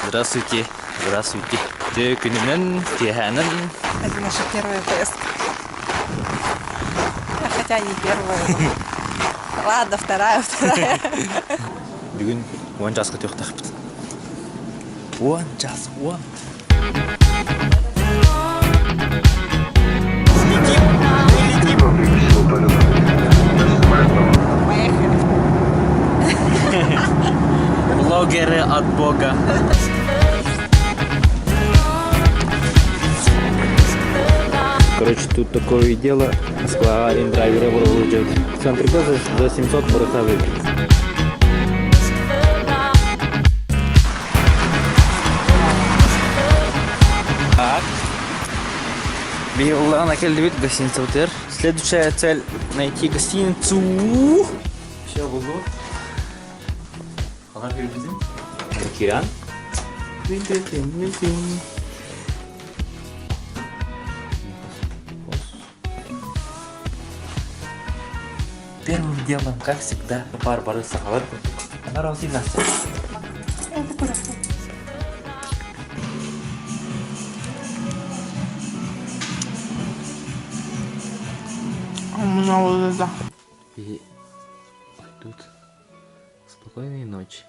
Здравствуйте, здравствуйте. Үтүө күнүнэн, киэһээнэн. Это наша первая поездка. Хотя не первая. Ладно, вторая, вторая. Бүгүн 10 чааска түөхтөхпүт. 10 час, 10. Летим, мы летим. Поехали. Блогеры от Бога. Короче, тут такое дело. Москва индрайвера вроде В центре города за 700 барыта выпить. Так. Биһиги кэллибит гостиницабытыгар. Следующая цель найти гостиницу. Все булду. Ханан кирбитин? Океан. Первым делом, как всегда, Барбары сахалар курдук. Она Настя. Много да. И тут спокойной ночи.